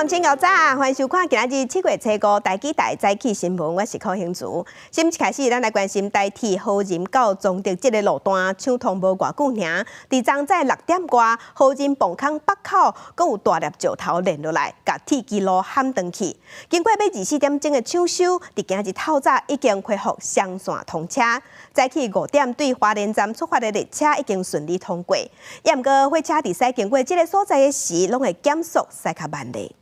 鄉親𠢕早，歡迎收看今仔日7月初五台語台早起新聞，我是柯興慈。先一開始，咱來關心台鐵和仁到彰德這个路段搶通無偌久爾，佇昨早6點外，和仁磅空北口閣有大粒石頭連落來，共鐵支路冚斷去。經過欲24點鐘的搶修，佇今日透早已經恢復雙線通車。早起5點對花蓮站出發的列車已經順利通過。也毋過火車佇駛經過這个所在的時，攏會減速駛較慢咧。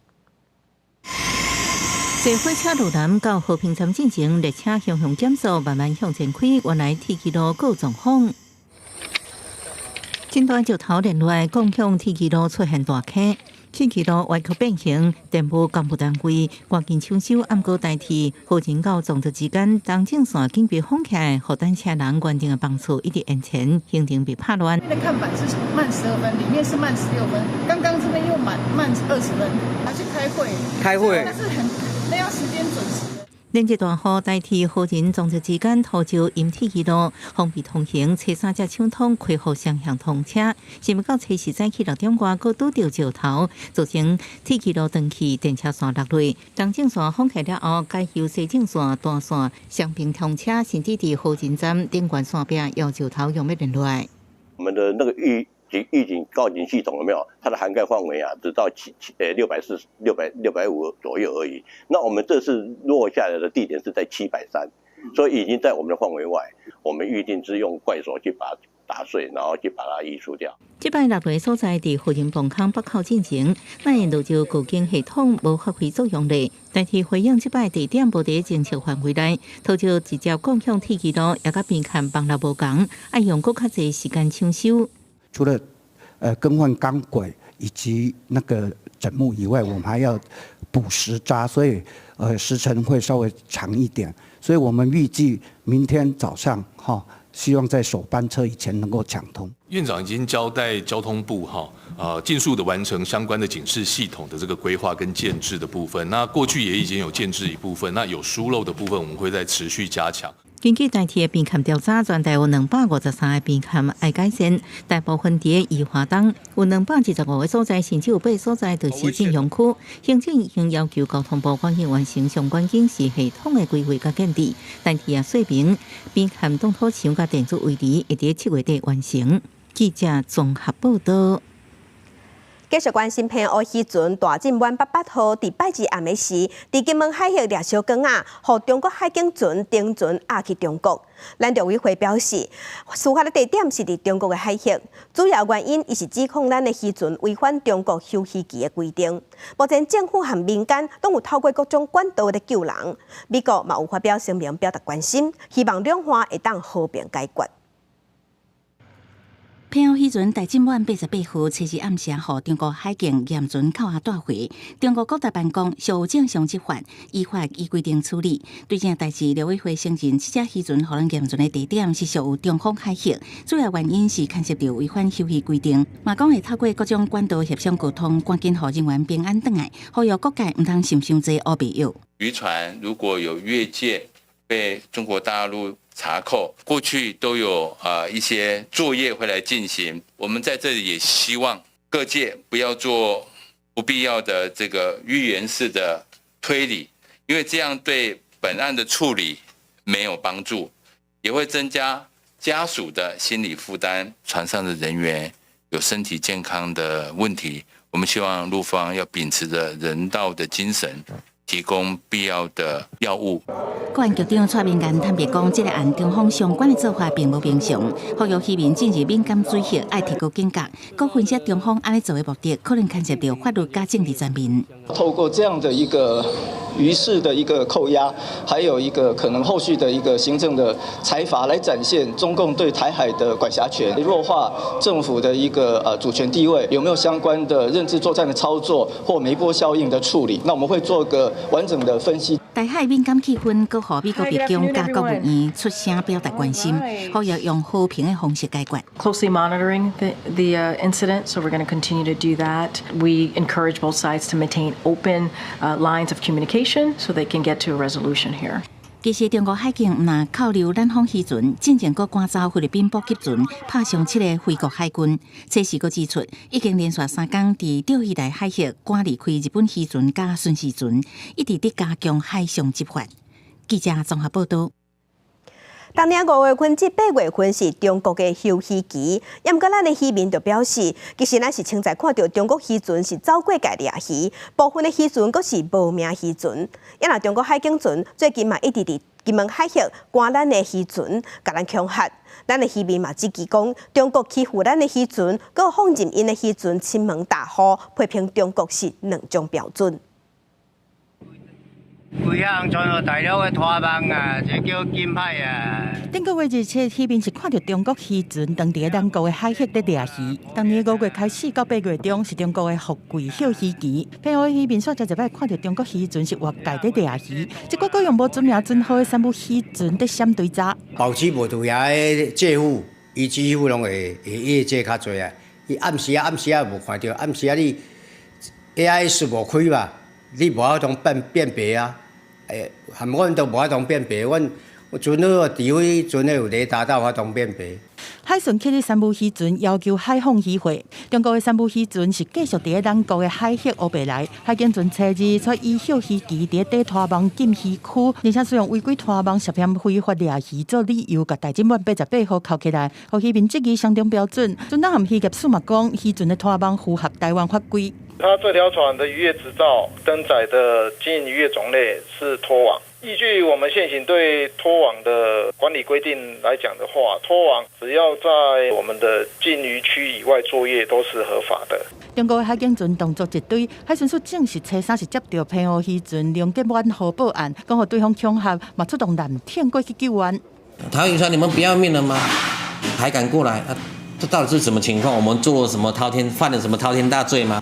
坐火車路南到和平站進前，列車雄雄減速，慢慢向前開。原來鐵支路閣有狀況，真大石頭連落來，共向鐵支路出現大坑，鐵支路歪曲變形，電報幹部單位趕緊搶修，毋過台鐵和仁到彰德之間，東正線緊閉封起來，予等車人原定的班次一直延前，行程被拍亂。那看板是慢12分，裡面是慢16分，剛剛這邊又慢慢20分，還去開會，開會，那是很那要時間準時。連日大雨，台鐵和仁彰德之間塗石淹鐵支路，封閉通行，初三才搶通恢復雙向通車。想欲到初四早起6點外，閣拄著石頭，造成鐵支路斷去，電車線落落。東正線封起了後，改由西正線單線雙邊通車，甚至佇和仁站頂懸線壁有石頭欲連落來。我們的那個預警告警系統有沒有？它的涵蓋範圍啊，只到七七640、600、650左右而已。那我們這次落下來的地點是在730，所以已經在我們的範圍外。我們預定是用怪手去把它打碎，然後去把它移除掉。這擺落來所在佇和仁磅空北口進前，那因落石告警系統無發揮作用咧。但是回應這擺地點無佇偵測範圍內，土石直接降向鐵支路，也佮邊崁崩落無仝，愛用閣較濟時間搶修。除了更換鋼軌以及那個枕木以外，我們還要補石渣，所以時程會稍微長一點。所以我們預計明天早上哈，希望在首班車以前能夠搶通。院長已經交代交通部哈，盡速的完成相關的警示系統的這個規劃跟建置的部分。那過去也已經有建置一部分，那有疏漏的部分，我們會再持續加強。根據台鐵邊崁調查，全台有253個邊崁愛改善，大部分佇宜花東有225個所在，甚至有八個所在就是禁用區。行政已經要求交通部趕緊完成相關警示系統的規劃佮建置，台鐵也說明邊崁擋土牆佮電子圍籬會佇7月底完成。記者綜合報道。繼續關心澎湖漁船大進滿88號，佇拜二暗暝時，佇金門海域掠燒光仔，予中國海警船登船押去中國。咱陸委會表示，事發的地點是佇中國的海域，主要原因伊是指控咱的漁船違反中國休漁期的規定。目前政府和民間攏有透過各種管道咧救人，美國嘛有發表聲明表達關心，希望兩岸會當和平解決。澎湖漁船大進滿88號，初二暗時予中國海警嚴船扣押帶回。中國國台辦講，屬有正常執法，依法依規定處理。對這代誌，陸委會承認，這隻漁船予人驗船的地點是屬於中方海域，主要原因是牽涉著違反休漁規定。嘛講會透過各種管道協商溝通，趕緊予人員平安轉來，呼籲各界毋通想傷濟烏白藥。漁船如果有越界被中國大陸查扣，過去都有啊一些作業會來進行。我們在這裡也希望各界不要做不必要的這個預言式的推理，因為這樣對本案的處理沒有幫助，也會增加家屬的心理負擔。船上的人員有身體健康的問題，我們希望陸方要秉持著人道的精神，提供必要的藥物。國安局長蔡明彥坦白講，這个案中方相關的做法並無平常，呼籲漁民進入敏感水域愛提高警覺。閣分析中方按呢做的目的，可能牽涉著法律佮政治層面。透過這樣的一個漁事的一個扣押，還有一個可能後續的一個行政的裁罰，來展現中共對台海的管轄權，弱化政府的一個主權地位，有沒有相關的認知作戰的操作或媒播效應的處理？那我們會做個完整的分析。台海敏感氣氛，閣予美國白宮佮國務院出聲表達關心，呼籲用和平的方式解決。 Closely monitoring the incident, so we're going to continue to do that. We encourage both sides to maintain open lines of communication so they can get to a resolution here. 其實中國海警毋但扣留咱方漁船，進前閣趕走菲律賓補給船，拍傷七个菲國海軍。測試閣指出，已經連續3工佇釣魚台海域趕離開日本漁船佮巡視船，一直佇加強海上執法。記者綜合報道。逐年5月份至8月份是中國的休漁期，毋過咱的漁民就表示，其實咱是清早看著中國漁船是走過界掠魚，部分的漁船閣是無名漁船。啊若中國海警船最近嘛一直佇金門海域趕咱的漁船，共咱恐嚇。咱的漁民嘛質疑講，中國欺負咱的漁船，閣放任𪜶的漁船侵門踏戶，批評中國是兩種標準。規項全部大陸的拖網啊，這叫禁海啊。頂個月27，漁民是看著中國漁船當佇咱國的海域咧掠魚。逐年5月開始到8月中是中國的伏季休漁期。澎湖漁民煞才一擺看著中國漁船是越界咧掠魚，這擺閣用無准名准號的三無漁船佇閃追查。保持無拄遐的政府，伊政府攏會會越這較濟啊。伊暗時啊暗時啊無看著，暗時啊你 AIS 無開嘛，你無法度辨別啊。欸，含阮都無法度辨別，阮船好，除非船有雷達才有法度辨別。海巡起的三無漁船要求海放漁會，中國的三無漁船是繼續佇咱國的海域烏白來。海警船初二出以休漁期佇底拖網禁漁區，而且使用違規拖網涉嫌非法掠魚做理由，共大進滿88號扣起來，予漁民質疑雙重標準。船長和漁業署嘛講，漁船的拖網符合台灣法規。他這條船的漁業執照登載的經營漁業種類是拖網。依據我們現行對拖網的管理規定來講的話，拖網只要在我們的禁漁區以外作業都是合法的。中國的海警船動作一堆，海巡署證實初三是接著澎湖漁船龍吉灣號報案，講予對方恐嚇，嘛出動艦艇過去救援。台灣漁船，你們不要命了嗎？還敢過來？啊，這到底是什麼情況？我們做了什麼滔天，犯了什麼滔天大罪嗎？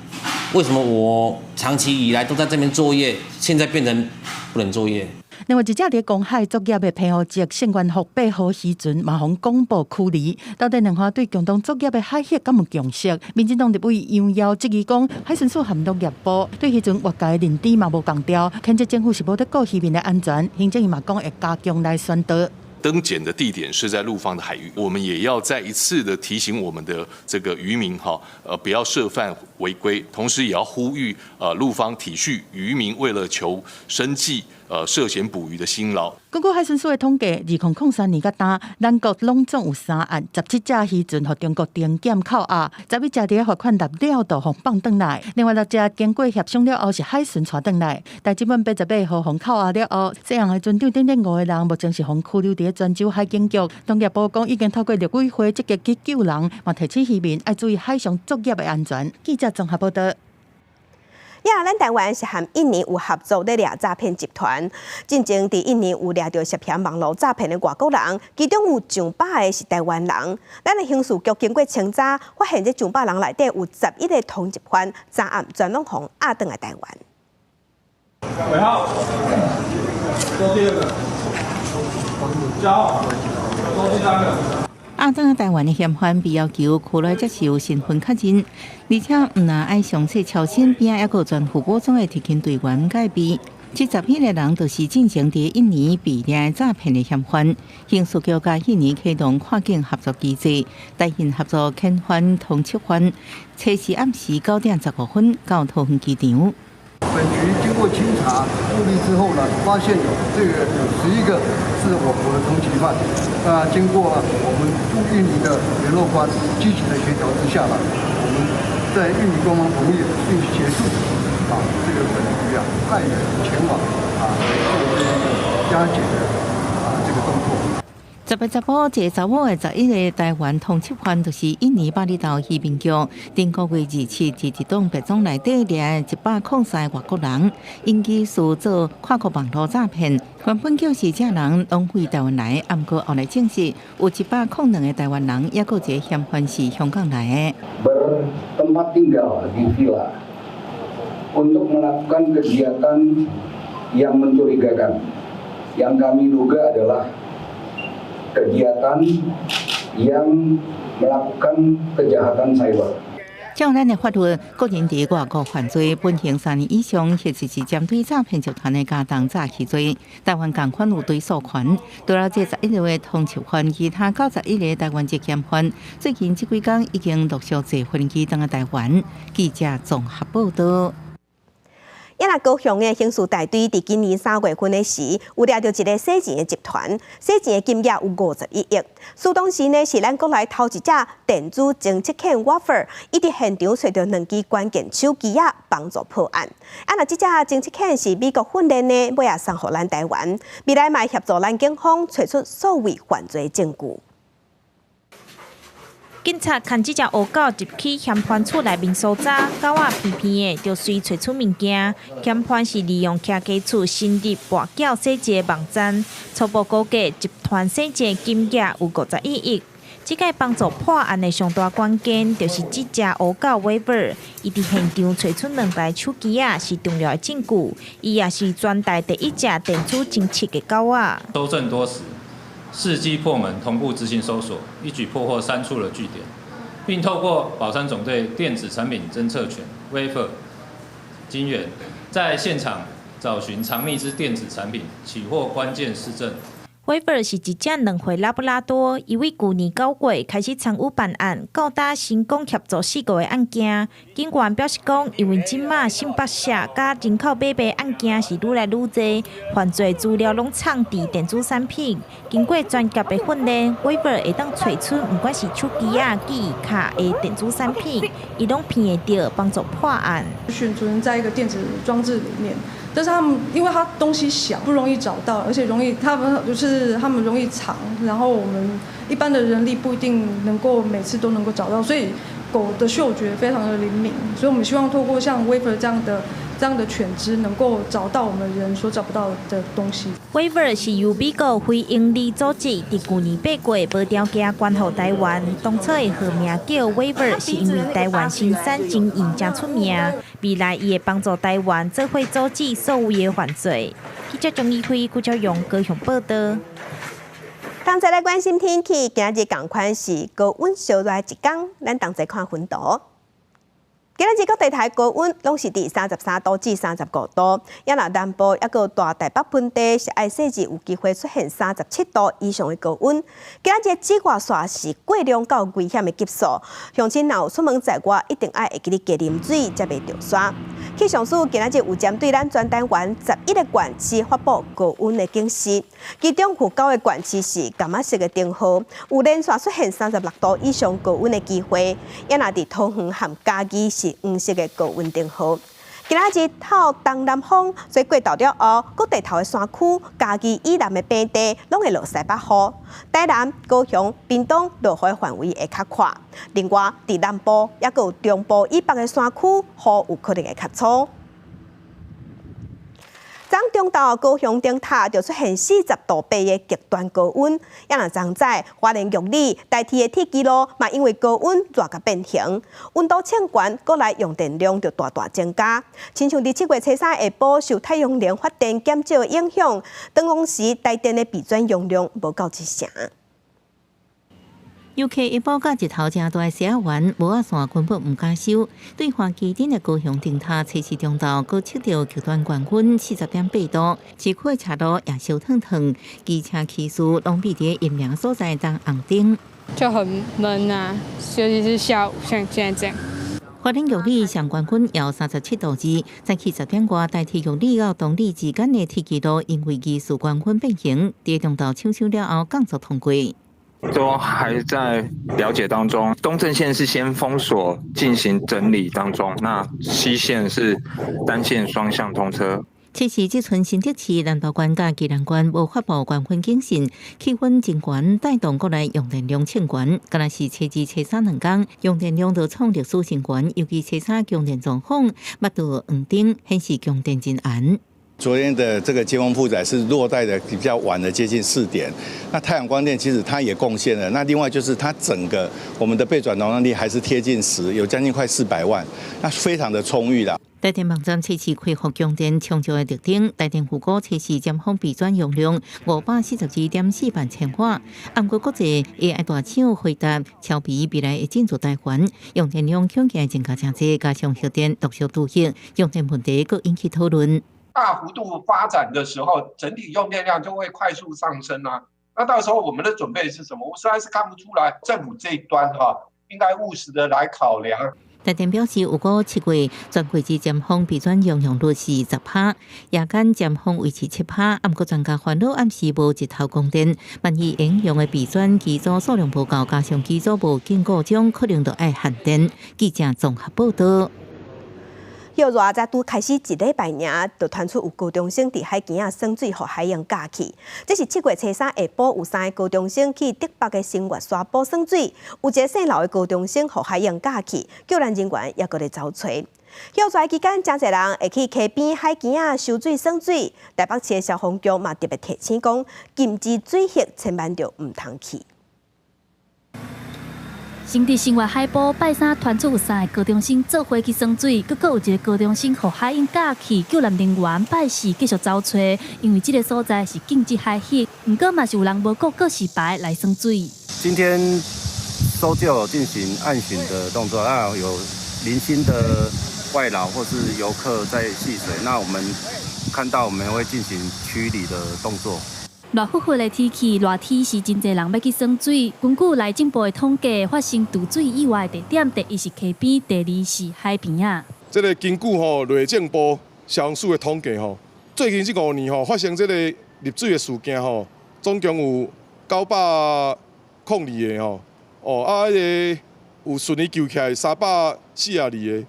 為什麼我長期以來都在這邊作業，現在變成不能作業？另外一隻佇公海作業的澎湖籍聖元福8號漁船嘛，予廣報驅離。到底兩岸對共同作業的海域敢有共識？民進黨立委楊堯質疑講，海巡署和農業部對漁船越界認知嘛無仝調，譴責政府是無咧顧漁民的安全。行政院嘛講會加強來宣導。登檢的地點是在陸方的海域，我們也要再一次的提醒我們的這個漁民哈，不要涉犯違規，同時也要呼籲陸方體恤漁民為了求生計，涉嫌捕魚的辛勞。根據海巡署的統計，2003年到今，咱國攏總有三案，17隻漁船予中國登檢扣押，11隻佇罰款納了就予放轉來，另外六隻經過協商了後是海巡帶轉來。大金門88號予扣押了後，西洋的船長等等五個人目前是予拘留佇泉州海警局。農業部講已經透過陸委會積極去救人，嘛提醒漁民愛注意海上作業的安全。記者綜合報道。呀，咱台灣是和印尼有合作咧掠詐騙集團，進前佇印尼有掠著涉嫌網路詐騙的外國人，其中有上百个是台灣人。咱的刑事局經過清查，發現這上百人內底有11個通緝犯，昨暗全攏予押轉來台灣。尾號，做第二個，交，做第三個。押轉台灣的嫌犯被要求拘來接受身份確認，而且毋但愛詳細抄身邊，抑閣全副武裝的特勤隊員戒備。這11個人就是進前佇印尼被掠詐騙的嫌犯。刑事局佮印尼啟動跨境合作機制，台印合作遣返通緝犯。初四暗時9點15分到桃園機場。本局經過清查處理之後呢，發現有這個有11個是我國的通緝犯。那經過我們駐印尼的聯絡官積極的協調之下呢，我們在印尼官方同意並協助這個本局派員前往來做這個押解的這個動作。10月15，一个查某的11个台灣通緝犯，就是印尼巴厘島漁民局頂個月27佇一棟別莊內底掠103個外國人，𪜶疑似做跨國網路詐騙。原本就是這人攏飛台灣來，毋過後來證實有102個台灣人，抑閣一个嫌犯是香港來的。 Bertempat tinggal di villa untuk melakukan kegiatan yang mencurigakan, yang kami duga adalah kegiatan yang melakukan kejahatan cyber. 照咱的法律，個人佇外國犯罪，判刑3年以上，或者是針對詐騙集團的加重詐欺罪。台灣仝款有追訴權。除了這11個通緝犯，其他91個台灣籍嫌犯，最近這幾工已經陸續坐飛機轉來台灣。記者綜合報道。也若高雄的刑事大隊佇今年3月份的時，有掠著一个洗錢的集團，洗錢的金額有51億。事當時呢，是咱國內頭一隻電子偵測犬 Wafer，伊佇現場揣著兩支關鍵手機仔，幫助破案。啊，若這隻偵測犬是美國訓練的，尾仔送予咱台灣，未來嘛會協助咱警方揣出數位犯罪證據。警察牽這隻烏狗入去嫌犯厝內面搜查，狗仔皮皮的就隨揣出物件。嫌犯是利用徛家厝深入跋筊洗錢的網站，初步估計集團洗錢金額有51億。這個幫助破案的上大關鍵，就是這隻烏狗 Wafer，伊佇現場揣出兩台手機仔，是重要的證據。伊也是全台第一隻電子偵測的狗仔。搜證多時。伺機破門，同步執行搜索，一舉破獲三處的據點，並透過保山總隊電子產品偵測犬 Wafer 警員，在現場找尋藏匿之電子產品，起獲關鍵事證。 Wafer 是一隻2歲拉布拉多，伊為舊年9月開始參與辦案，到今成功協助四個案件。警員表示講，因為這馬性剝削佮人口買賣案件是愈來愈濟，犯罪資料攏藏佇電子產品。經過專業的訓練，Wafer 會當揣出毋管是手機仔、記憶卡的電子產品，伊攏辨會著，幫助破案。選存在一個電子裝置裡面。但是他們因為它東西小，不容易找到，而且容易，他們就是他們容易藏，然後我們一般的人力不一定能夠每次都能夠找到，所以狗的嗅覺非常的靈敏，所以我們希望透過像 Wafer 這樣的犬隻，能夠找到我們人所找不到的東西。 Wafer 是由美國非營利組織佇舊年8月無條件捐予台灣。當初的號名叫 Wafer，是因為台灣生產晶圓誠出名。未來伊會幫助台灣做伙阻止所有的犯罪。記者張怡輝、顧昭勇高雄報道。同齊來關心天氣，今日仝款是高溫燒熱一工，咱同齊看溫度。今仔日各地台高溫攏是佇33度至35度，也若南部抑閣大台北盆地是愛細緻有機會出現37度以上的高溫。今仔日紫外線是過量到危險的級數，鄉親若有出門在外，一定愛會記得加啉水，才袂著沙。氣象署今仔日有針對咱全台灣11個縣市發布高溫的警示，其中有九個縣市是柑仔色的燈號，有連續出現36度以上高溫的機會。也若佇桃園和嘉義是黃色的高溫燈號。今仔日透東南風，所以過晝了後，各地頭的山區、嘉義以南的平地，攏會落西北雨。台南、高雄、屏東落雨的範圍會較闊。另外，佇南部抑閣有中部以北的山區，雨有可能會較粗。昨中晝高雄燈塔就出現40.8度的極端高溫，也若昨早花蓮玉里台鐵的鐵支路嘛，因為高溫熱甲變形，溫度衝懸，國內用電量就大大增加。親像佇7月初3下晡受太陽能發電減少的影響，當時台電的備轉容量無夠一成。遊客一報價日頭誠大的踅仔園，帽仔山根本毋敢收。對花旗頂的高雄燈塔，初四中晝閣測著極端高溫40.8度，市區的車路也燒燙燙，機車騎士攏避佇陰涼所在等紅燈。就很悶啊，尤其是下午，像現在這樣。花蓮玉里上懸溫有37.2度，早起10點外，台鐵玉里到東里之間的鐵支路因為技術懸溫變形，佇中晝搶修了後降速通過。都還在了解當中，東正線是先封鎖進行整理當中，那西線是單線雙向通車。此時，這陣新竹市南投縣佮宜蘭縣無發布高溫警示，氣溫真懸，帶動國內用電量衝懸。敢若是初二、初三兩工用電量都創歷史新高，尤其初三供電狀況，捌著黃燈顯示供電真懸。昨天的這個尖峰負載是落在的比較晚的，接近4點。那太陽光電其實它也貢獻了。那另外就是它整個我們的備轉容量力還是貼近10，有將近快400萬，那非常的充裕啦。台電網站測試恢復供電充足的特徵，台電預估測試尖峰備轉容量542.4萬千瓦。毋過國際 AI 大廠輝達超微未來會進駐台灣，用電量恐驚增加誠濟，加上核電陸續導入，用電問題閣引起討論。大幅度發展的時候，整體用電量就會快速上升啊！那到時候我們的準備是什麼？我實在是看不出來。政府這一端哈，應該務實的來考量。台電表示，預估7月全季節尖峰備轉容量率是10%，夜間尖峰維持7%。毋過專家煩惱暗時無日頭供電，萬一應用的備轉機組數量無夠，加上機組無經故障，可能就愛限電。記者綜合報道。熱才拄開始一禮拜爾，就傳出有高中生佇海墘仔耍水，予海湧咬去。這是7月初三下晡，有三个高中生去竹北的新月沙埔耍水，有一个姓劉的高中生予海湧咬去，救援人員猶閣咧走揣。歇熱期間，誠濟人會去溪邊海墘仔游水耍水。台北市的消防局嘛特別提醒講，禁止水域千萬著毋通去。先佇新月海埔拜三傳出有三个高中生做伙去耍水，閣閣有一个高中生予海湧咬去，救援人員拜四繼續走揣，因為這个所在是禁止海域，毋過嘛是有人無顧告示牌來耍水。今天搜救進行岸巡的動作，那有零星的外勞或是遊客在戲水，那我們看到我們會進行驅離的動作。熱乎乎的天氣，熱天是真濟人欲去耍水。根據內政部的統計，發生墜水意外的地點，第一是溪邊，第二是海邊仔。這个根據吼內政部消防署的統計吼，最近這5年吼發生這個溺水的事件吼，總共有902個吼，哦啊，彼个有順利救起來342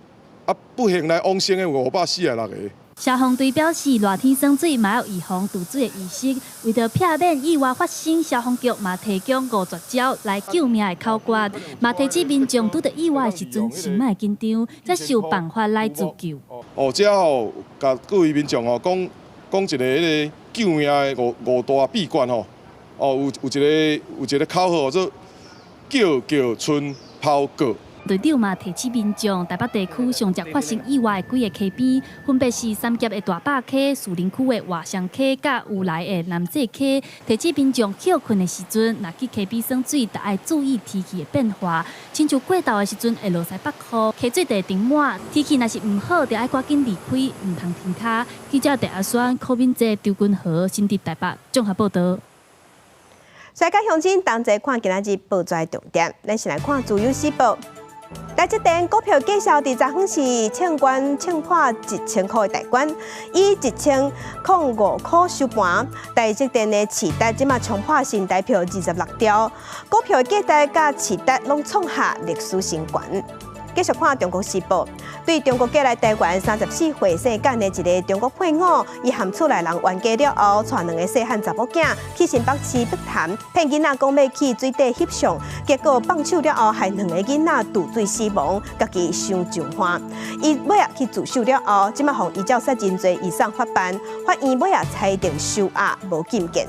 個，啊不幸來往生的有546個。消防隊表示，熱天耍水嘛要預防墜水的意識。為著避免意外發生，消防局嘛提供五絕招來救命的口訣，嘛提醒民眾拄著意外的時陣，先莫緊張，才想辦法來自救。哦，這吼，共各位民眾吼講講一个彼个救命的五大秘訣吼。哦，有一个口號做叫叫春拋過。隊長嘛提醒民眾，台北地區上捷發生意外的幾个溪邊，分別是三峽的大壩溪、士林區的外雙溪、佮烏來的南勢溪。提醒民眾歇睏的時陣，若去溪邊耍水，著愛注意天氣的變化。親像過晝的時陣會落西北雨，溪水就會漲滿。天氣若是毋好，著愛趕緊離開，毋通停跤。記者鄭阿宣、柯敏哲、張君豪，新竹台北綜合報道。世界鄉親同齊看今仔日報紙重點，咱先來看《自由時報》。台積電股票價數佇昨昏是衝關衝破1000箍的大關，以1005塊收盤。台積電的市值這馬衝破新台票26兆，股票價值佮市值攏創下歷史新高。繼續看《中國時報》，對中國過來台灣34歲姓簡的一个中國配偶，伊和厝內人冤家了後，帶兩个細漢查某囝去新北市碧潭，騙囡仔講欲去水底翕相，結果放手了後，害兩个囡仔墜水死亡，家己想上岸。伊尾仔去自首了後，這馬予依照殺人罪移送法辦，法院尾仔裁定收押無禁見。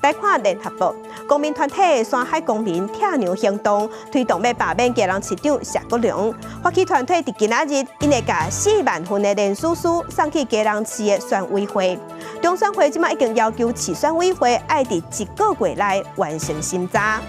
來看聯合報，公民團體山海公民拆娘行動推動欲罷免基隆市長謝國樑。發起團體佇今仔日，𪜶會共4萬份的聯署書送去基隆市的選委會。中選會這馬已經要求市選委會愛佇一個月內完成審查。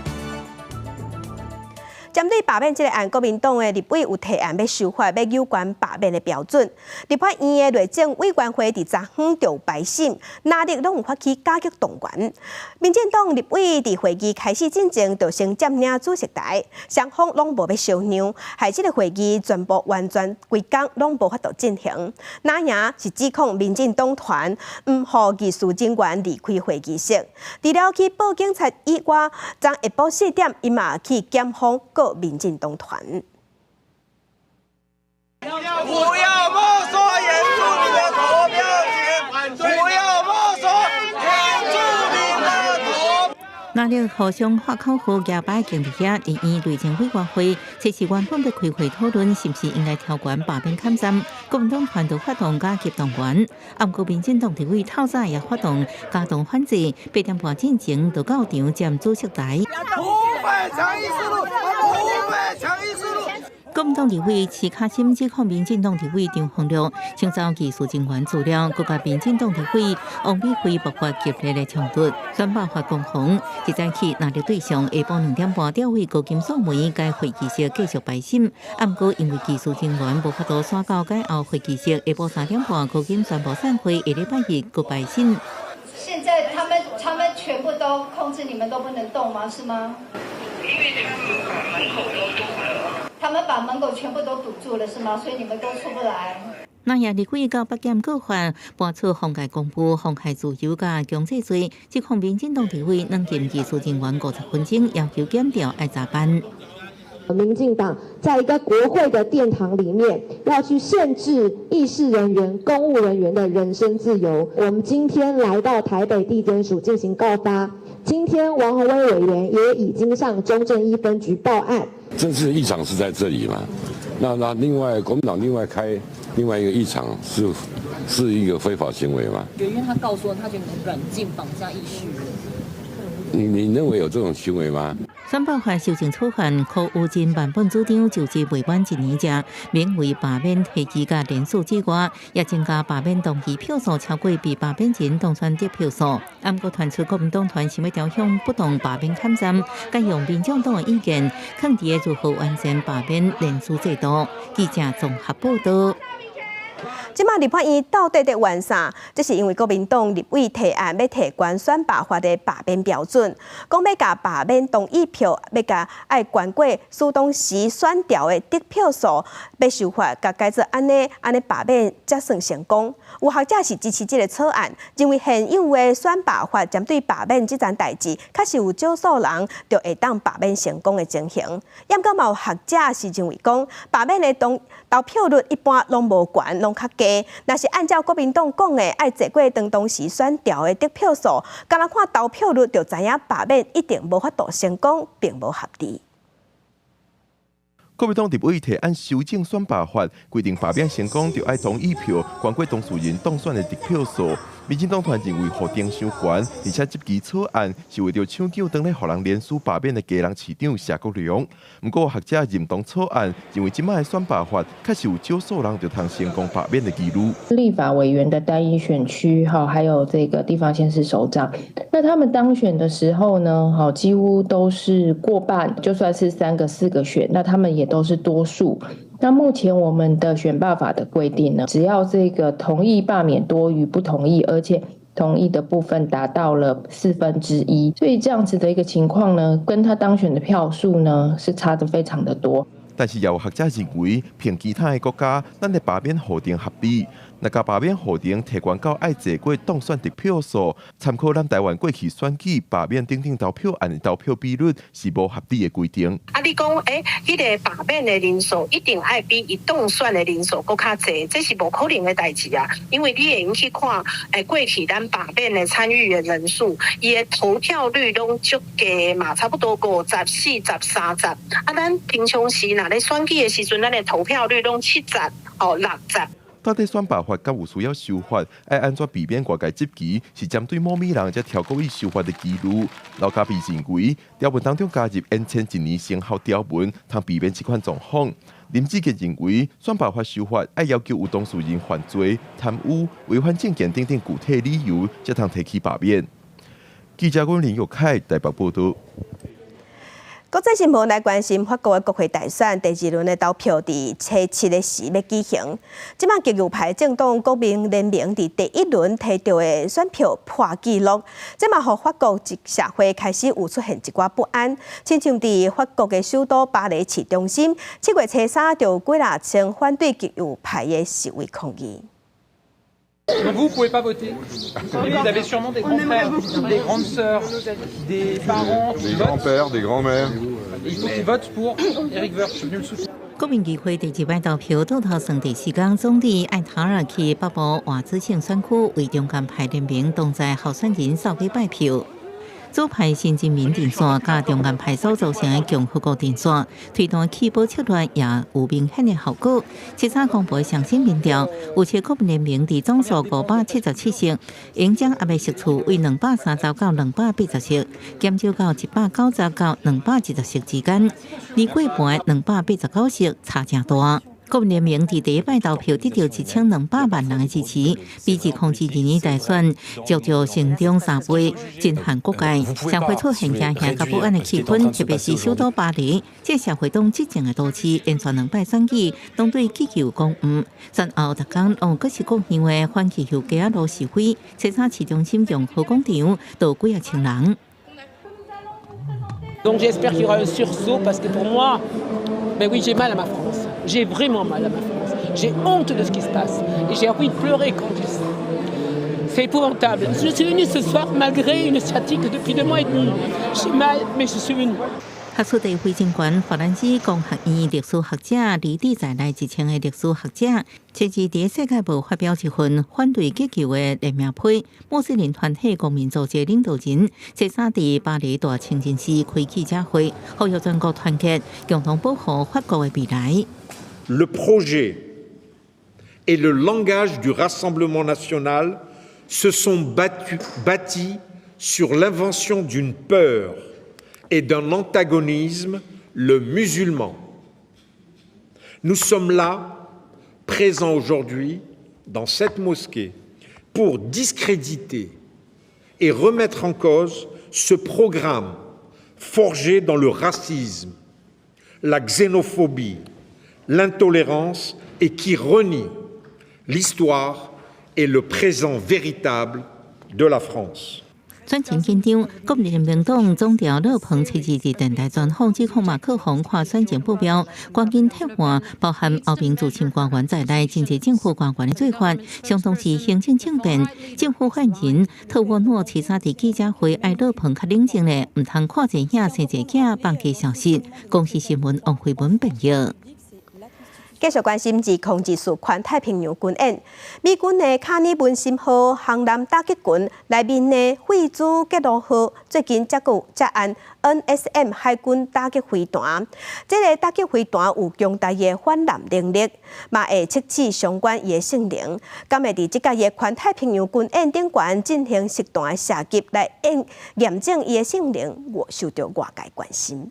針對罷免這个案，國民黨的立委有提案欲修法，欲有關罷免的標準。立法院的內政委員會佇昨昏就排審，藍綠攏有發起加強動員。民進黨立委佇會議開始進前，就先佔領主席台，雙方攏無欲相讓，害這个會議全部完全規工攏無法度進行。藍營是指控民進黨團毋予議事人員離開會議室，除了去報警察以外，昨下晡4點，伊嘛去檢方告民進黨團。不要沒收原住民的投票權，不要沒收原住民的投。藍綠互相喊口號，舉牌堅佇遐，立院內政委員會，這是原本欲開會討論，是毋是應該調懸罷免坎站？國民黨團就發動加急動員，毋過民進黨立委透早也發動加動反制，8點半進前就到場佔主席台。不會強硬思路，不會強硬思路。國民黨立委徐巧芯指控民進黨立委張宏禄搶走技術人員資料，閣佮民進黨立委王美惠爆發激烈的衝突。選罷法攻防，一早起納入對象下晡2點半調位高金素梅該會議室繼續排審，毋過因為技術人員無法度趕到改後會議室，下晡3點半高金宣布散會，下禮拜日閣排審。現在他們全部都控制，你們都不能動嗎？是嗎？因為他們把門口都堵了。他們把門口全部都堵住了，是嗎？所以你們都出不來。那也立委到北檢告發，搬出妨礙公務、妨害自由佮強制罪，指控民進黨立委軟禁技術人員50分鐘，要求檢調愛查辦。民進黨在一個國會的殿堂裡面，要去限制議事人員、公務人員的人身自由。我們今天來到台北地檢署進行告發。今天王鴻薇委員也已經向中正一分局報案。這次議場是在這裡嘛？那另外國民黨另外開另外一個議場是一個非法行為嗎？因為他告訴他覺得軟禁綁架議事人。你認為有這種行為嗎？選罷法修正草案，柯有真原本主張就職未滿一年者，免為罷免提議佮連署之外，也增加罷免動議票數超過被罷免人當選得票數。毋過傳出國民黨團想欲調向不動罷免坎站，改用民眾黨的意見，囥佇如何完善罷免連署制度。記者綜合報道。這馬立法院到底佇冤啥？這是因為國民黨立委提案欲提懸選罷法的罷免標準，講欲共罷免同意票，欲共愛懸過使當時選調的得票數，欲修法，共改做按呢按呢罷免才算成功。有學者是支持這个草案，認為現有的選罷法針對罷免這層代誌，確實有少數人就會當罷免成功的情形。毋過嘛有學者是認為講，罷免的當投票率一般攏無懸，攏較低。若是按照國民黨講的，愛濟過當時選調的得票數，敢若看投票率就知影罷免一定無法度成功，並無合理。國民黨立委提案修正選罷法，規定罷免成功就愛同意票，懸過當事人當選的得票數。民進黨團認為予定傷懸，而且這支草案是為著搶救當咧予人連署罷免的基隆市長謝國樑。毋過學者認同草案，認為這馬的選罷法確實有少數人就通成功罷免的幾率。立法委員的單一選區，哈，還有這個地方縣市首長，那他們當選的時候呢，哈，幾乎都是過半，就算是三個四個選，那他們也都是多數。那目前我們的選罷法的規定呢，只要這個同意罷免多於不同意，而且同意的部分達到了1/4，所以這樣子的一個情況呢，跟他當選的票數呢是差得非常的多。但是也有學者認為，憑其他的國家，咱的罷免予定合理。若共罷免予定提懸到愛濟過當選得票數，參考咱台灣過去選舉罷免等等投票案的投票比率是無合理的規定。啊，你講，欸，彼個罷免的人數一定愛比伊當選的人數閣較濟，這是無可能的代誌啊！因為你會用去看，欸，過去咱罷免的參與的人數，伊的投票率攏足低嘛，差不多50、40、30。啊，咱平常時若咧選舉的時陣，咱的投票率攏70、哦60。到底選罷法敢有需要修法？愛按怎避免外界質疑是針對某物人才跳過去修法的疑慮？劉家培認為條文當中加入延簽一年生效條文，通避免這款狀況。林志傑認為選罷法修法愛要求有當事人犯罪、貪污、違反政見等等具體理由，才通提起罷免。記者阮林玉凱台北報導。國際新聞來關心法國的國會大選第二輪的投票，佇初七的時欲舉行。這馬極右派政黨國民聯盟佇第一輪提著的選票破紀錄，這嘛予法國社會開始有出現一寡不安。親像佇法國的首都巴黎市中心，7月初三就有幾若千反對極右派的示威抗議。 Vous pouvez pas voter. Vous avez sûrement des grands frères, des grandes sœurs, des parents des grands-pères, des grands-mères. Il faut qu'ils votent pour Éric Woerth. Je suis venu le soutenir. 國民議會第二擺投票倒頭算第四工，總理艾塔爾去北部瓦茲縣選區為中間派聯盟黨在候選人掃街拜票。左派新人民陣線佮中間派所組成的共和國陣線推動棄保策略也有明顯的效果。七三公布上新民調，預測國民聯盟佇總數577席，應將壓的席次為230到280席，減少到190到220席之間，離過半289席差誠大。國民聯盟佇第一擺投票得著1200萬人的支持，比2022年大選足足成長3倍，震撼各界。社會出現驚嚇佮不安的氣氛，特別是首都巴黎，這社會黨執政的都市，連續兩擺選舉攏對氣球講毋。選後逐工攏閣是國議會反氣球街仔路示威，初三市中心共和廣場都幾仔千人。 Donc j'espère qu'il y aura un sursaut parce que pour moi, ben oui, j'ai mal à ma France. J'ai vraiment mal à ma France. J'ai honte de ce qui se passe et j'ai envie de pleurer quand je dis. C'est épouvantable. Je suis venue ce soir malgré une sciatique depuis 2 mois et demi. J'ai mal, mais je suis venue. 學術地位真懸，法蘭西工學院歷史學者李地在內一千個歷史學者，設置佇世界報發表一份反對氣球的聯名批。穆斯林團體公民組織領導人，初三佇巴黎大清真寺開記者會，呼籲全國團結，共同保護法國的未來。 Le projet et le langage du Rassemblement national se sont bâtis sur l'invention d'une peur et d'un antagonisme, le musulman. Nous sommes là, présents aujourd'hui, dans cette mosquée, pour discréditer et remettre en cause ce programme forgé dans le racisme, la xénophobie, l'intolérance et qui renie l'histoire et le présent véritable de la France. 選情緊張，國民聯盟黨總調勒龐七日佇電台專訪，指控馬克宏看選情目標，趕緊撤換包含歐盟駐深官員在內真濟政府官員的做法，相當是行政政變。政府發言人特沃諾七三佇記者會，愛勒龐較冷靜咧，毋通看濟囝生濟囝，放假消息。公視新聞王慧文編譯。繼續關心2024環太平洋軍演，美軍的卡爾文森號航艦打擊群內面的費茲傑羅號最近才閣接案 NSM 海軍打擊飛彈，這个打擊飛彈有強大的反艦能力，嘛會測試相關伊的性能。敢會佇這屆的環太平洋軍演頂懸進行實彈的射擊來驗驗證伊的性能，我受著外界關心。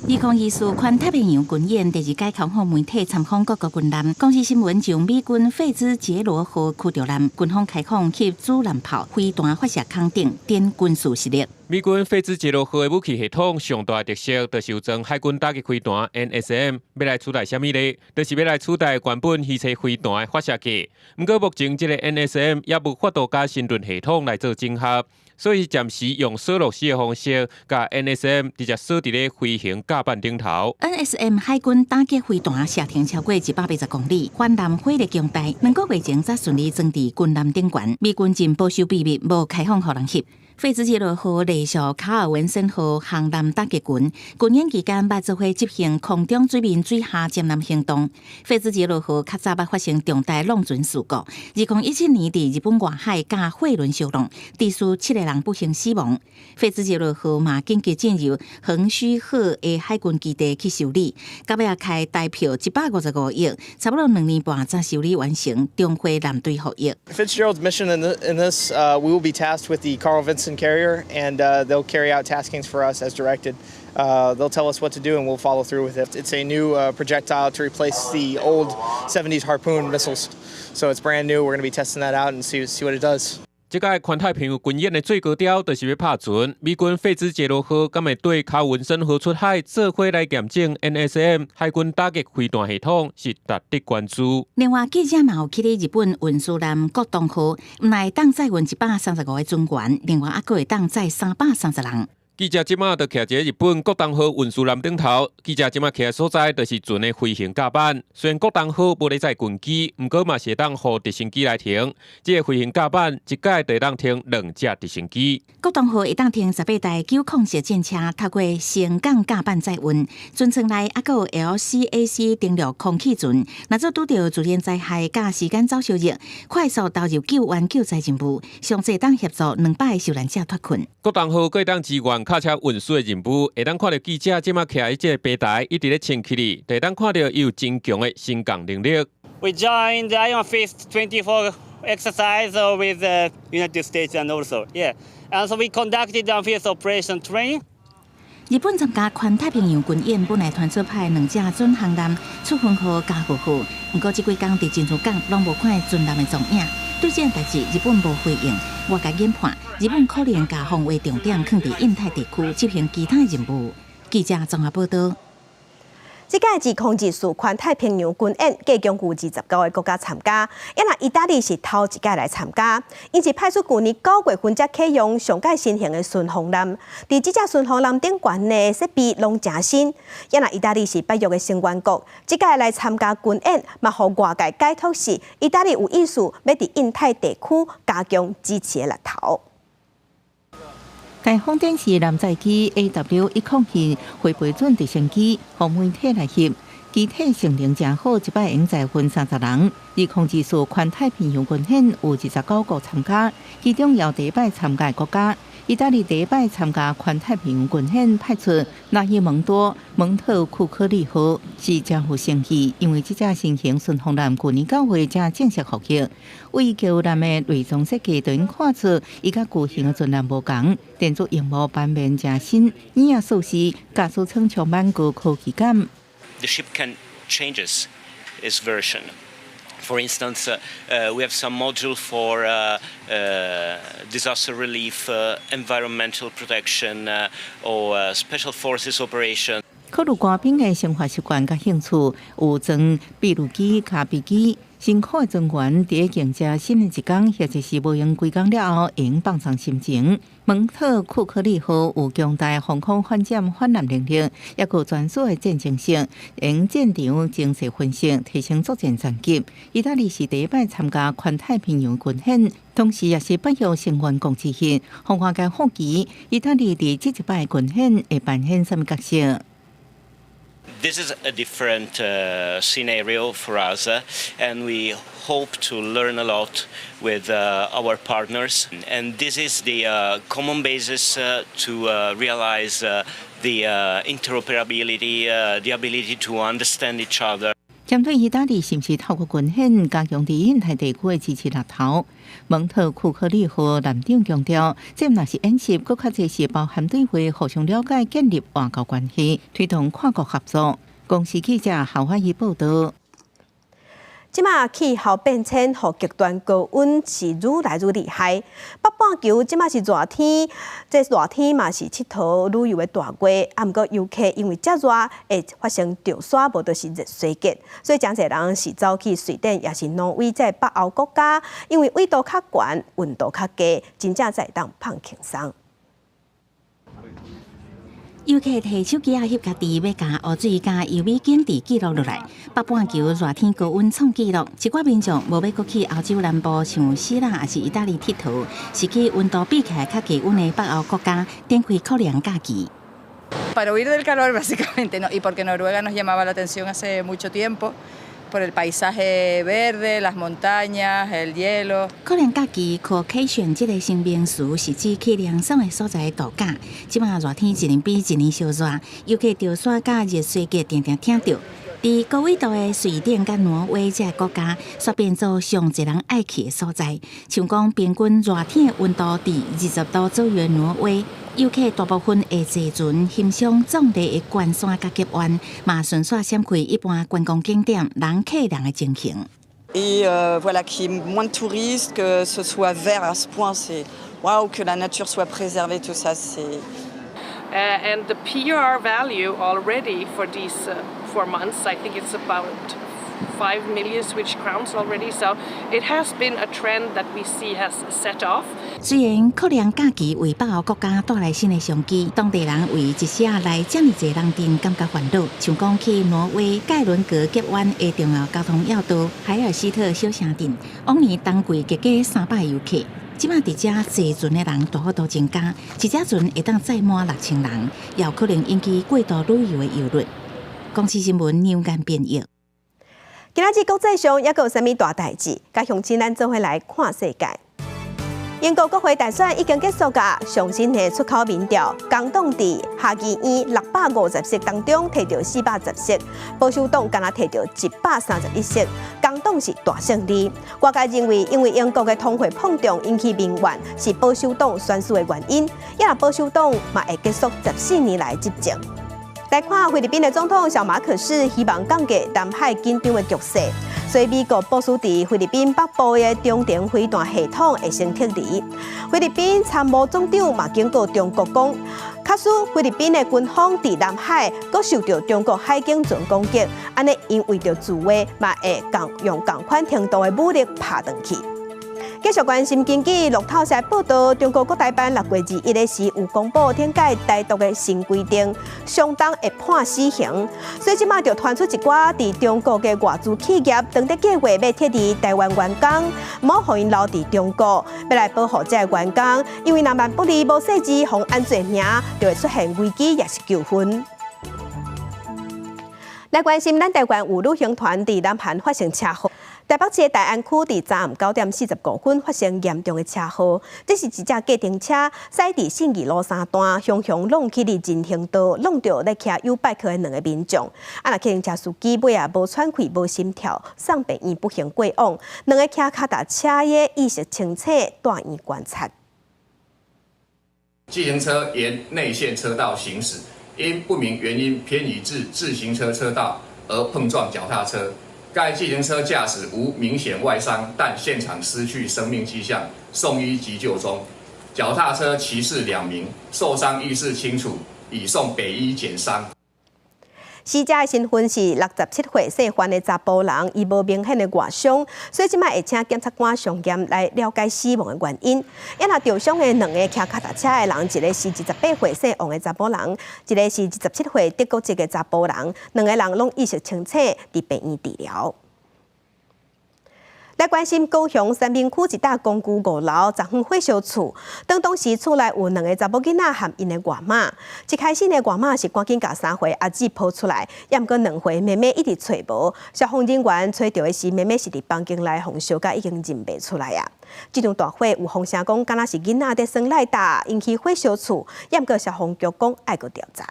2024環太平洋軍演第二屆開放媒體參訪各國軍艦。公視新聞將美軍費茲傑羅號驅逐艦軍方開放翕主艦炮飛彈發射孔頂展軍事實力。美軍費茲傑羅號的武器系統上大特色，就是有裝海軍打擊飛彈 NSM，欲來取代啥物咧？就是欲來取代原本魚鰓飛彈的發射架。毋過目前這个 NSM 猶無法度佮神盾系統來做整合，所以暫時用鎖螺絲的方式，共 NSM 直接鎖佇咧飛行甲板頂頭。 NSM 海軍打擊飛彈射程超過180公里，反艦火力強大，2個月前才順利裝佇軍艦頂懸。美軍真保守秘密，無開放予人翕。費茲傑羅號隸屬卡爾文森號航艦打擊群，軍演期間捌做伙執行空中、水面、水下偵艦行動。費茲傑羅號較早捌發生重大弄船事故，2017年佇日本外海佮貨輪相撞，致使七个人不幸死亡。費茲傑羅號嘛緊急進入橫須賀的海軍基地去修理，到尾仔開台票155億，差不多2年半才修理完成，重回艦隊服役。 Fitzgerald's mission in this, we will be tasked with the Carl Vinson carrier, and they'll carry out taskings for us as directed. They'll tell us what to do, and we'll follow through with it. It's a new projectile to replace the old 70s Harpoon missiles. So it's brand new. We're going to be testing that out and see what it does. 這屆環太平洋軍演的最高調，就是欲拍船。美軍費茲傑羅號敢會對卡文森號出海做伙來驗證 NSM 海軍打擊飛彈系統，是值得關注。另外，記者嘛有去咧日本運輸艦國東號，毋但會當載運135個船員，另外猶閣會當載330人。記者這馬就徛佇日本國東號運輸艦頂頭，記者這馬徛的所在就是船的飛行甲板。雖然國東號無咧載軍機，毋過嘛是會當予直升機來停。這个飛行甲板一擺就會當停兩架直升機。國東號會當停18台907戰車，透過升降甲板載運。船艙內猶閣有 LCAC 登陸空氣船，若做拄著自然災害佮時間走燒熱，快速投入救援救災任務，上濟當協助200个受難者脫困。國東號閣會當支援卡車運輸的任務，會當看著記者這馬徛佇這个平台，一直咧清氣哩，就會當看著伊有真強的升降能力。 We joined the Iron Fist 24 exercise with the United States and also, yeah, and so we conducted the Iron Fist operation training. 日本參加環太平洋軍演，本來傳出派兩隻巡航艦赤峰號、加賀號，毋過這幾工佇珍珠港攏無看見船艦的蹤影。對這項代誌，日本無回應。外界研判，日本可能共防衛重點放佇印太地區執行其他任務。記者綜合報導。這屆2024環太平洋軍演，計共有29个國家參加。啊若意大利是頭一屆來參加，𪜶是派出舊年9月份才啟用上蓋新型的巡防艦。佇這隻巡防艦頂懸的設備攏誠新。啊若意大利是北約的成員國，這屆來參加軍演，嘛予外界解讀是意大利有意思欲佇印太地區加強支持的力頭。台風電視艦載機 AW102飛飛準直升機，予媒體來翕，機體性能誠好，一擺會用載運30人。2024環太平洋軍演有29國參加，其中有第一擺參加的國家。意大利第一擺參加環太平洋軍演，派出拉伊蒙多蒙特庫克利號是誠有誠意，因為這隻新型巡防艦舊年9月才正式服役。為舊艦的內裝設計，就能看出伊佮舊型的船艦無仝，電子螢幕版面誠新，椅仔舒適，駕駛艙充滿高科技感。 The ship can changes its version. For instance, we have some module for disaster relief, environmental protection, or special forces operation. 考慮官兵的生活習慣佮興趣，有裝筆錄機、卡筆機，辛苦的船員佇迎接新的一工，或者是無閒規工了後，會用放鬆心情。蒙特庫克利號有強大防空反艦反艦能力，抑閣有專屬的戰爭性，用戰場精細分析，提升作戰戰績。意大利是第一擺參加環太平洋軍演，同時也是北約成員國之一。予外界好奇，意大利佇這一擺軍演會扮演啥物角色？ This is a different scenario for us, and we hope to learn a lot with our partners. And this is the common basis to realize the interoperability, the ability to understand each other. 針對意大利是毋是透過軍演加強佇印太地區的支持力頭，蒙特庫克利號艦長強調，這毋但是演習，閣較濟是包含對話、互相了解、建立外交關係、推動跨國合作。公視記者侯懷義報導。這馬氣候變遷予極端高溫是愈來愈厲害。北半球這馬是熱天，這熱天嘛是𨑨迌旅遊的大月。啊，毋過遊客因為遮熱會發生著沙，無就是熱衰竭，所以誠濟人是走去瑞典，抑是挪威這北歐國家，因為緯度較懸，溫度較低，真正才會當放輕鬆。遊客提手機仔翕家己，欲共湖水佮優美景致記錄落來。北半球熱天高溫創紀錄，一寡民眾無欲閣去歐洲南部，像希臘抑是意大利𨑨迌，是去溫度比起來較低溫的北歐國家，展開酷涼假期。 Para huir del calor, básicamente, ¿no? Y porque Noruega nos llamaba la atención hace mucho tiempo, por el paisaje verde, las montañas, el hielo. 酷涼假期，coolcation 這个新名詞是指去涼爽的所在度假。這馬熱天一年比一年燒熱，遊客著沙佮熱衰竭定定聽著。佇高緯度的瑞典佮挪威這个國家，煞變做上濟人愛去的所在。像講平均熱天的溫度佇20度左右的挪威，遊客大部分會坐船欣賞壯麗的群山佮峡灣，嘛順紲閃開一般觀光景點人客人的情形。 Et voilà, qu'il y ait moins de touristes, que ce soit vert à ce point, c'est waouh, que la nature soit préservée, tout ça, c'est And the PR value already for these 4 months, I think it's about 5 million Swedish crowns already. So it has been a trend that we see has set off. 雖然可能假期為北歐國家帶來新的商機，當地人為一時來遮爾濟人陣感覺煩惱。像講去挪威蓋倫格峽灣的重要交通要道海爾斯特小城鎮，往年冬季結果300遊客，這馬佇遮坐船的人大幅度增加，一隻船會當載滿6000人，也有可能引起過度旅遊的憂慮。公視新聞梁間編譯。今仔日國際上猶閣有啥物大代誌？佮鄉親咱做伙來看世界。英國國會大選已經結束㗎，上新的出口民調，工黨佇下議院650席當中提著410席，保守黨干焦提著131席，工黨是大勝利。外界認為，因為英國的通貨膨脹引起民怨，是保守黨選輸的原因。也若保守黨嘛會結束14年來執政。來看菲律賓的總統小馬可仕希望降低南海緊張的局勢，所以美國部署佇菲律賓北部的中程飛彈系統會先撤離。菲律賓參謀總長嘛警告中國講，假使菲律賓的軍方佇南海閣受著中國海警船攻擊，按呢𪜶為著自衛嘛會共用仝款程度的武力拍轉去。繼續關心經濟，路透社報道，中國國台辦6月21的時有公布懲戒台獨的新規定，相當會判死刑。所以這馬就傳出一寡佇中國的外資企業，當咧計劃欲撤離台灣員工，毋好予𪜶留佇中國，欲來保護這个員工，因為若萬不利無細緻，予按罪名，就會出現危機，抑是糾紛。來關心咱台灣有旅行團佇南韓發生車禍。台北市的大安區佇昨暗9點45分發生嚴重的車禍，這是一隻計程車駛佇信義路三段，雄雄挵去佇人行道，挵著咧騎YouBike 的兩个民眾。啊，若計程車司機尾仔無喘氣、無心跳，送病院不幸過往。兩个騎跤踏車的意識清醒，蹛院觀察。計程車沿內線車道行駛，因不明原因偏移至自行車車道而碰撞腳踏車。該計程車駕駛無明顯外傷，但現場失去生命跡象，送醫急救中。腳踏車騎士兩名受傷，意識清楚，已送北醫檢傷。死者的身份是67歲姓范的查埔人，伊無明顯的外傷，所以這擺會請檢察官相驗來了解死亡的原因。也若著傷的兩个騎跤踏車的人，一个是28歲姓王的查埔人，一个是27歲德國籍的查埔人，兩个人攏意識清醒，佇病院治療。來關心高雄三民區一棟公寓五樓昨昏火燒厝，當當時厝內有兩个查某囡仔和𪜶的外媽。一開始呢，外媽是趕緊共3歲阿姊抱出來，猶毋過2歲妹妹一直揣無。消防人員揣著的時，妹妹是佇房間內予燒甲已經認袂出來啊。這場大火有風聲講，敢若是囡仔佇耍賴打引起火燒厝，猶毋過消防局講愛閣調查。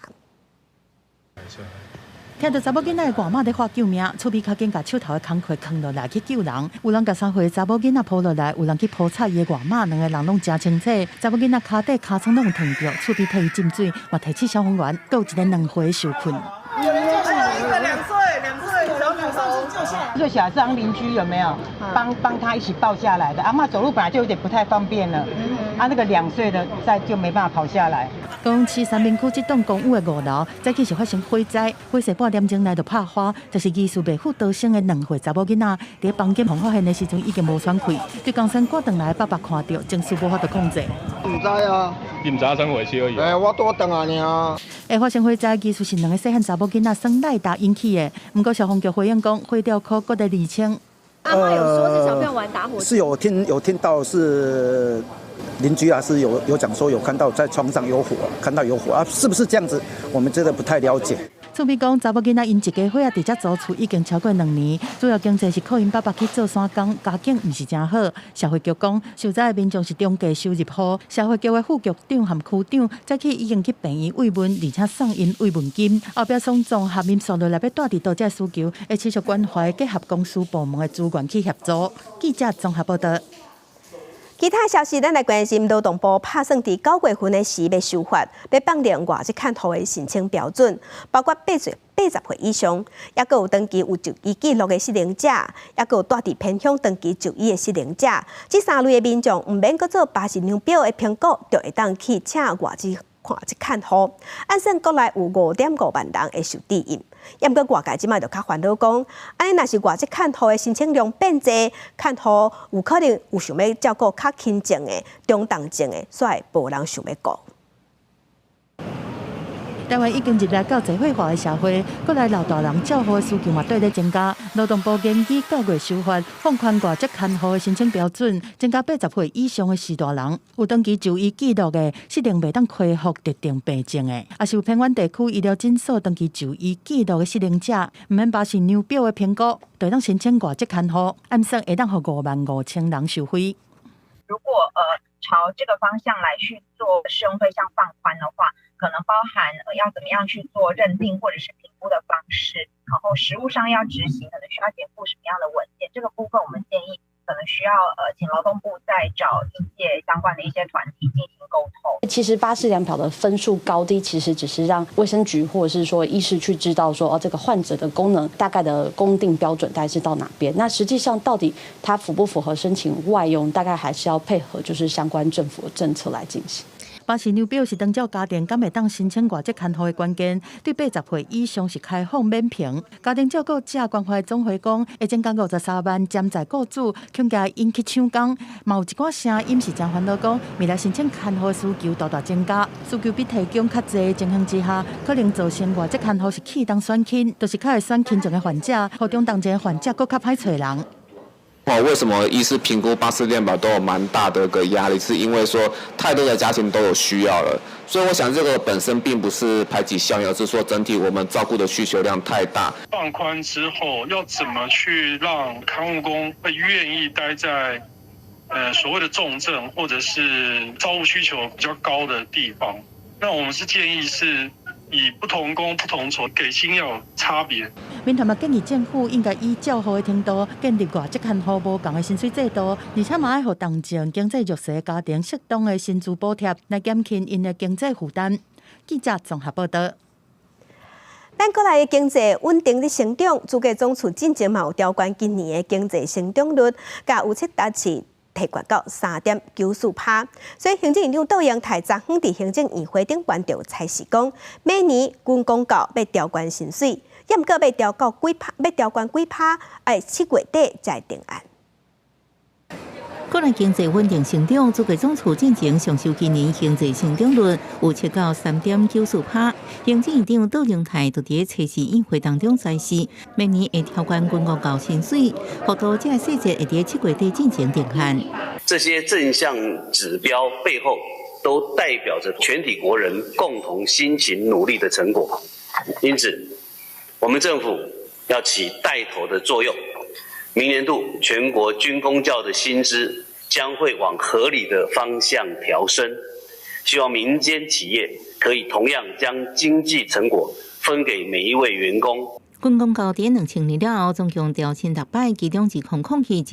聽著查某囡仔的外媽咧喊救命，厝邊較緊共手頭的工課囥落來去救人。有人共3歲查某囡仔抱落來，有人去抱插伊的外媽，兩个人攏誠清醒。查某囡仔跤底、尻川攏有燙著，厝邊替伊浸水，嘛提醒消防員，閣有一个2歲受困。一個2歲，2歲小女生救下來。最小是讓鄰居有沒有幫幫他一起抱下來的？阿嬤走路本來就有點不太方便了，啊，那個2歲的再就沒辦法跑下來。高雄市三民區這棟公寓的五樓，早起是發生火災，火勢半點鐘內就拍花，就是疑似袂赴逃生的2歲查某囡仔，佇房間予發現的時陣已經無喘氣，對岡山趕轉來的爸爸看著，情緒無法度控制。毋知啊，你毋知影啥回事而已。欸，我拄轉來爾。會發生火災，疑似是兩个細漢查某囡仔耍賴打引起的。毋過消防局回應講，火調科閣咧釐清。阿嬤有說是小朋友玩打火機，是有聽到是鄰居啊，是有講說有看到在床上有火，看到有火啊，是不是這樣子？我們真的不太了解。厝邊講，查某囡仔𪜶一家伙仔佇遮租厝已經超過2年，主要經濟是靠𪜶爸爸去做山工，家境毋是誠好。社會局講，受災的民眾是中低收入戶，社會局的副局長和區長早起已經去病院慰問，而且送𪜶慰問金。後壁雙綜合民數落來欲蹛佇倒這需求，會持續關懷，結合公司部門的資源去協助。記者綜合報導。其他消息，咱來關心勞動部拍算佇9月份的時欲修法，欲放寬外籍看護的申請標準，包括80歲以上，抑閣有長期有就醫記錄的失能者，抑閣有蹛佇偏鄉長期就醫的失能者，這三類的民眾毋免閣做巴氏量表的評估，就會當去請外籍看護。按算國內有5.5萬人會受惠。毋過外界這擺就較煩惱講，按呢若是外籍看護的申請量變濟，看護有可能有想欲照顧較輕症的、中重症的，煞會無人想欲顧。台灣已經入來到社會化的社會，閣來老大人照護的需求嘛綴咧增加。勞動部研議九月修法，放寬外籍看護的申請標準，增加80歲以上的序大人，有長期就醫記錄的，失能袂當恢復特定病症的，抑是有偏遠地區醫療診所長期就醫記錄的失能者，毋免巴氏量表的評估，就會當申請外籍看護，按算會當予55,000人受惠。如果朝這個方向來去做適用對象放寬的話，可能包含要怎麼樣去做認定或者是評估的方式，然後實務上要執行，可能需要檢附什麼樣的文件，這個部分我們建議可能需要請勞動部再找醫界相關的一些團體進行溝通。其實巴氏量表的分數高低，其實只是讓衛生局或者是說醫師去知道說哦，這個患者的功能大概的公定標準大概是到哪邊。那實際上到底他符不符合申請外傭，大概還是要配合就是相關政府的政策來進行。巴氏量表是長照家庭敢會當申請外籍看護的關鍵，對80歲以上是開放免評。家庭照顧者關懷總會講，會增加53萬潛在雇主，恐驚𪜶去搶工。嘛有一寡聲音是誠煩惱，講未來申請看護需求大大增加，需求比提供較濟的情形之下，可能造成外籍看護是去重選輕，就是較會選輕症的患者，予中重症的患者閣較歹揣人。哦，為什麼醫師評估巴氏量表都有蠻大的個壓力？是因為說太多的家庭都有需要了，所以我想這個本身並不是排擠效應，而是說整體我們照顧的需求量太大。放寬之後，要怎麼去讓看護工會願意待在所謂的重症或者是照顧需求比較高的地方？那我們是建議是以不同工不同酬，給薪要有差別。民團嘛建議政府應該以照護的程度建立外籍看護無仝的薪水制度，而且嘛愛予重症經濟弱勢的家庭適當的薪資補貼，來減輕𪜶的經濟負擔。記者綜合報道。咱國內的經濟穩定咧成長，主計總處進前嘛有調懸今年的經濟成長率，佮預測達至提懸到3.94%，所以行政院長杜英泰昨昏佇行政院會頂懸就裁示講，明年軍公教欲調懸薪水，抑毋過欲調到幾趴，欲調懸幾趴，愛7月底才會定案。國內經濟穩定成長，主計總處進前上修今年經濟成長率預測到3.94%。行政院長杜榮泰就佇咧測試院會當中宣示，明年會調懸軍公教薪水，幅度這个細節會佇7月底進行定案。這些正向指標背後，都代表着全體國人共同辛勤努力的成果。因此，我們政府要起帶頭的作用。明年度全國軍公教的薪資將會往合理的方向調升，希望民間企業可以同樣將經濟成果分給每一位員工。軍公教佇2000年了後，總共調薪六擺，其中2007、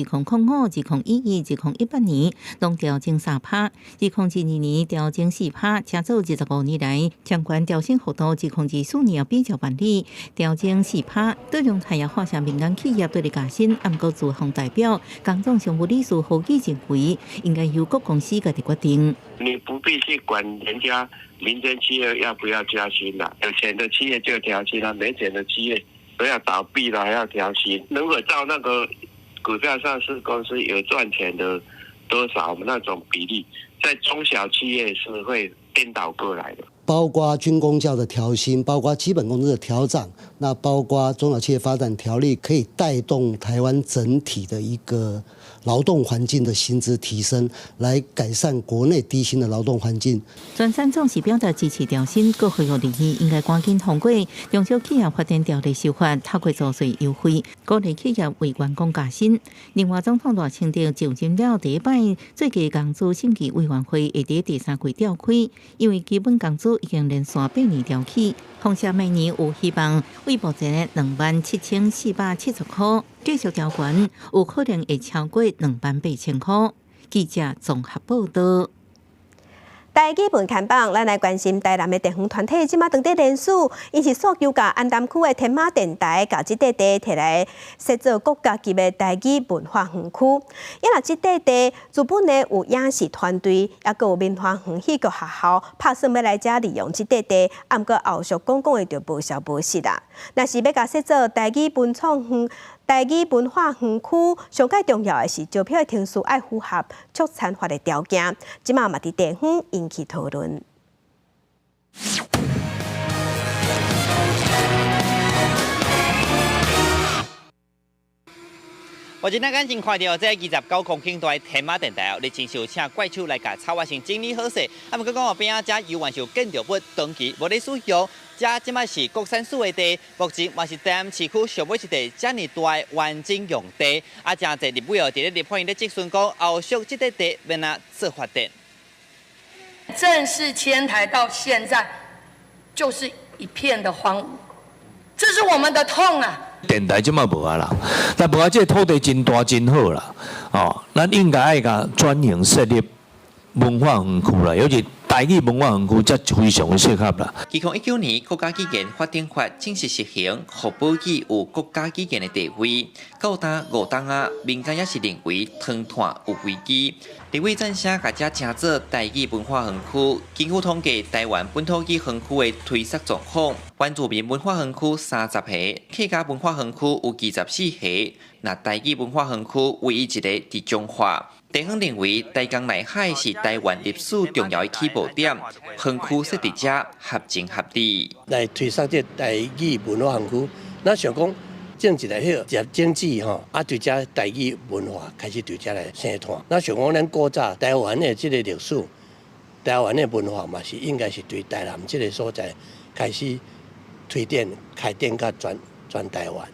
2005、2011、2018年攏調整3%，2022年調整4%，成做25年來相關調薪幅度，2024年比較辦理調整4%。杜榮泰也發聲民間企業對咧加薪，毋過資方代表工總常務理事何基認為，應該由各公司家己決定。你不必去管人家民間企業要不要加薪啦，有錢的企業就調薪啦，沒錢的企業都要倒閉了還要調薪。如果照那個股票上市公司有賺錢的多少那種比例，在中小企業是會顛倒過來的。包括軍公教的調薪，包括基本工資的調漲，那包括中小企業發展條例，可以帶動台灣整體的一個勞動環境的薪資提升，來改善國內低薪的勞動環境。全產總是表達支持調薪，閣呼籲立院應該趕緊通過中小企業發展條例修法，透過租稅優惠，鼓勵企業為員工加薪。另外，總統賴清德就任了第一擺最低工資審議委員會會佇第三季召開，因為基本工資已經連續8年調起，況且明年有希望為目前的27,470塊繼續調懸，有可能會超過28,000塊。記者綜合報道。台語文看榜，咱來關心台南的地方團體，這馬當佇聯署，𪜶是訴求共安南區的天馬電臺共這塊地提來設做國家級的台語文化園區。啊若這塊地資本呢有影視團隊，抑閣有文化園戲劇學校，拍算欲來遮利用這塊地，啊毋過後續講講的就無消無息啦。若是欲共設做台語文創園、台語文化園區，上蓋重要的是招標的程序愛符合畜產法的條件，這馬嘛佇地方引起討論。我今仔眼睛看著這29公頃大的天馬電臺，日前是有請怪手來共草仔先整理好勢。啊，毋過講邊仔遮猶原是有建築物長期無咧使用，遮這擺是國產署的地，目前嘛是台南市區上尾一塊遮爾大的完整用地。啊，誠濟立委哦，佇咧立法院咧質詢講，後續這塊地欲按怎做發展？正式遷台到現在，就是一片的荒蕪，這是我們的痛啊！電臺這馬無啊啦，但無啊，這個土地真大真好啦，哦，咱應該愛共轉型設立文化園區啦，尤其台語文化園區才非常的適合啦。2019年國家語言發展法正式實行，予保語有國家語言的地位。到今5冬啊，民間也是認為長嘆有危機。立委贊成共遮稱做台語文化園區。根據統計，台灣本土語園區的推縮狀況，原住民文化園區30個，客家文化園區有24個，若台語文化園區唯一一个佇彰化。地方認為，台江內海是台灣歷史重要的起步點，園區設佇遮合情合理。來推捒這台語文化園區，咱想講種一个彼個種子吼，啊，對遮台語文化開始對遮來生湠。咱想講，咱古早台灣的這個歷史，台灣的文化嘛是應該是對台南這個所在開始推展、開展甲全台灣，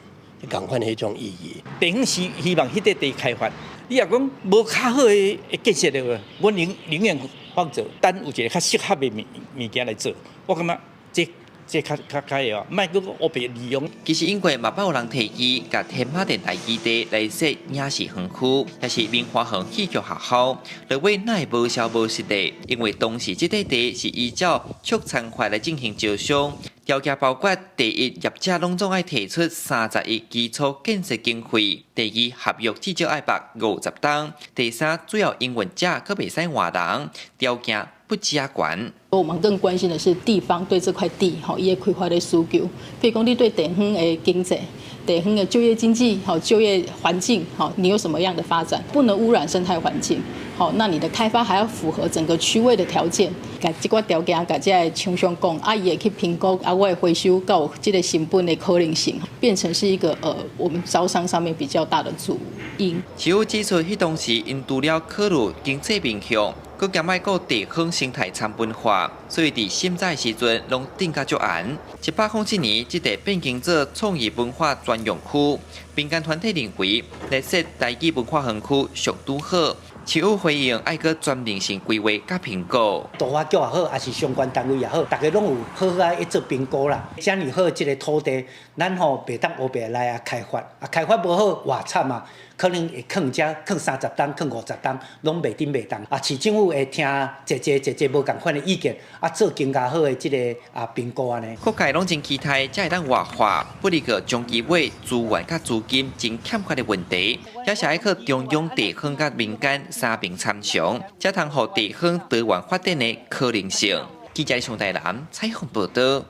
仝款彼種意義。地方是希望彼塊地開發。你若講無較好的建設的話，阮寧願放著，等有一个較適合的物件來做。我感覺這較會啊，莫閣烏白利用。其實英國嘛捌有人提議，共天馬電臺基地來設影視園區，抑是文化園戲劇學校，落尾哪會無消無息的？因為當時這塊地是依照畜產法來進行招商，條件包括：第一，業者攏總愛提出30億基礎建設經費；第二，合約至少愛縛50冬；第三，主要營運者閣袂使換人，條件不加懸。我們更關心的是地方對這塊地吼，伊的開發的需求。比如講，你對地方的經濟、地方的就業經濟、吼就業環境，吼你有什麼樣的發展？不能污染生態環境，好，那你的開發還要符合整個區位的條件。共這寡條件，共這个廠商講，啊，伊會去評估，啊，我的回收夠有這個成本的可能性，變成是一個我們招商上面比較大的主因。市府指出，彼當時𪜶除了考慮經濟面向，閣兼愛顧地方生態參文化，所以佇審查時陣攏定甲足嚴。107年，這塊變更做創意文化專用區。民間團體認為，來設台語文化園區上拄好。市府回應愛閣全面性規劃佮評估。都發局也好，抑是相關單位也好，逐家攏有好好仔去做評估啦。遮爾好，這个土地，咱吼袂當烏白來啊開發，啊開發無好，偌慘啊！可能會囥遮囥30冬、囥50冬，攏袂振袂動。啊，市政府會聽濟濟濟濟無仝款的意見，啊，做更加好的這个啊評估按呢。各界攏真期待，才會當活化，不過長期尾資源佮資金真欠缺的問題，也是愛靠中央、地方佮民間三邊參詳，才通予地方多元發展的可能性。記者上台南採訪報導。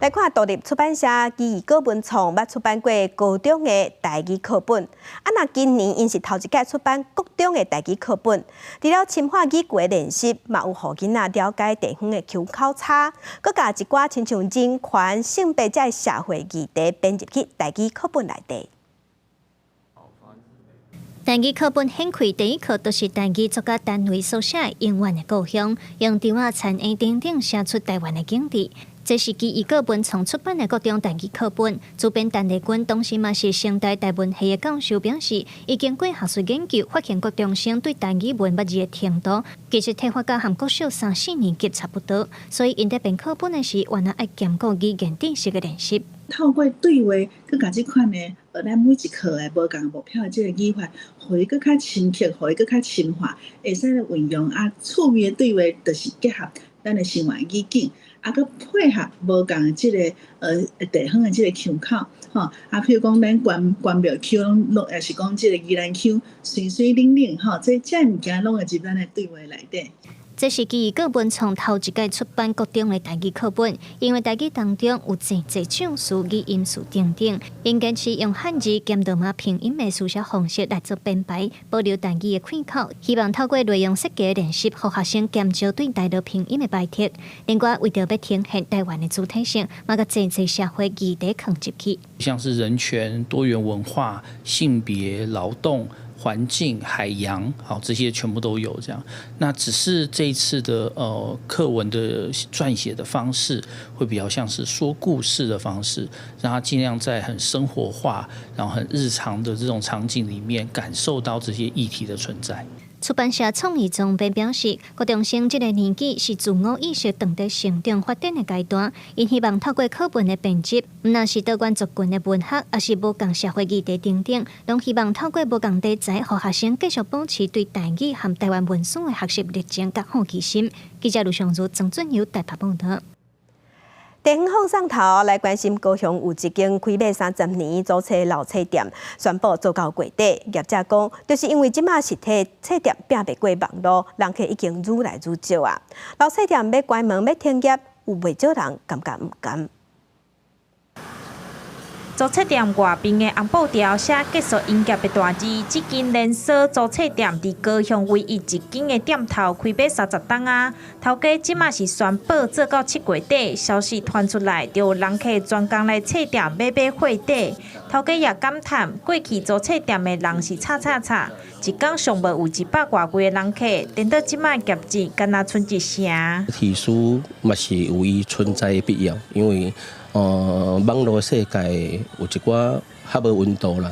來看獨立出版社奇異果文創捌出版過高中的台語課本，啊，若今年𪜶是頭一擺出版國中的台語課本，除了深化語句的練習，嘛有予囡仔了解地方的腔口差，閣共一寡親像人權、性別這社會議題編入去台語課本內底。台語課本掀開第一課，就是台語作家陳維所寫永遠的故鄉，用稻仔田園等等寫出台灣的景致。這是基於國文創出版的國中台語課本。主編陳麗君當時嘛是成大台文系的教授，表示伊經過學術研究，發現國中生對台語文捌字的程度，其實退化甲和國小三四年級差不多，所以𪜶佇編課本的時，原來愛兼顧語言知識的練習。透過對話，閣共這款的，咱每一課的無仝目標的這個語法，予伊閣較深刻，予伊閣較深化，會使來運用啊，趣味的對話，就是結合咱的生活語境，啊，閣配合無仝的這個地方的這個腔口，吼啊，譬如講咱關關廟腔攏，抑是講這個宜蘭腔，媠媠冷冷，吼，這這物件攏會入咱的對話內底。這是基於國文創頭一擺出版國中的台語課本，因為台語當中有濟濟種詞、語音詞等等，𪜶堅持用漢字兼羅馬拼音的書寫方式來做編排，保留台語的氣口，希望透過內容設計的練習，予學生減少對台語拼音的排斥。另外，為著欲呈現台灣的主體性，嘛共濟濟社會議題囥入去，像是人權、多元文化、性別、勞動。環境、海洋，好，這些全部都有這樣。那只是這一次的課文的撰寫的方式，會比較像是說故事的方式，讓他盡量在很生活化，然後很日常的這種場景裡面，感受到這些議題的存在。出版社創意總編表示，國中生這個年紀是自我意識正佇成長發展的階段，𪜶希望透過課本的編輯，毋但是多元族群的文學，抑是無仝社會議題等等，攏希望透過無仝題材，予學生繼續保持對台語和台灣文史的學習熱情佮好奇心。記者盧尚如、曾俊友台北報導。地方放送頭來關心高雄有一間開欲30年祖冊老冊店，宣布做到月底。業者講，就是因為這馬實體冊店拚袂過網路，人客已經愈來愈少啊。老冊店欲關門欲停業，有袂少人感覺毋甘。租冊店外邊的紅布條寫結束營業的大字，這間連鎖租冊店佇高雄唯一一間的店頭開欲30冬啊！頭家這馬是宣布做到7月底，消息傳出來，就有人客專工來冊店買買貨底。頭家也感嘆，過去租冊店的人是吵吵吵，一工上無有100外幾个人客，顛倒這馬業績干焦賰一成。實體書嘛是有伊存在的必要，因為網路世界有一寡較無溫度啦。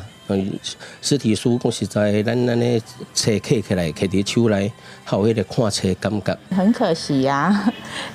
實體書講實在，咱按呢冊揢起來，揢佇手內，較有彼個看冊感覺。很可惜呀，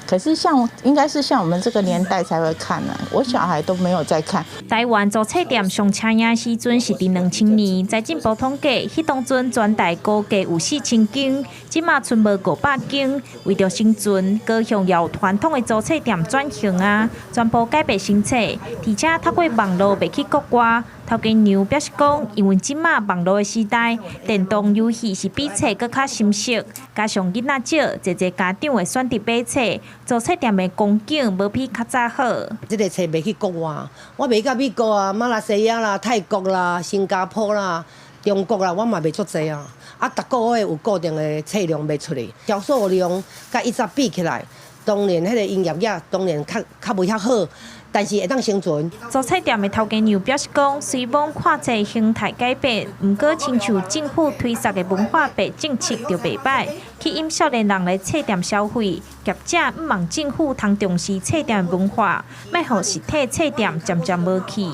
可是像應該是像我們這個年代才會看啊，我小孩都沒有在看。台灣租冊店上車影時陣是佇2000年，財政部統計，彼當陣全台估計有4000間，這馬賰無500間。為著生存，高雄由傳統的租冊店轉型啊，全部改賣新冊，而且透過網路賣去國外。頭家娘表示講，因為這馬網路的時代，電動遊戲是比冊閣較深熟，加上囡仔少，濟濟家長會選擇買冊，租冊店的光景無比較早好。這個冊賣去國外，我賣到美國啊、馬來西亞啦、泰國啦、新加坡啦、中國啦，我嘛賣足濟啊。啊，逐個月有固定的冊量賣出去，銷售量佮以前比起來，當然彼個營業額當然較較無遐好。但是會當生存。租冊店的頭家娘表示講，雖罔看冊形態改變，毋過親像政府推捒的文化白政策就袂䆀，吸引少年人來冊店消費。業者毋望政府通重視冊店文化，莫予實體冊店漸漸無去。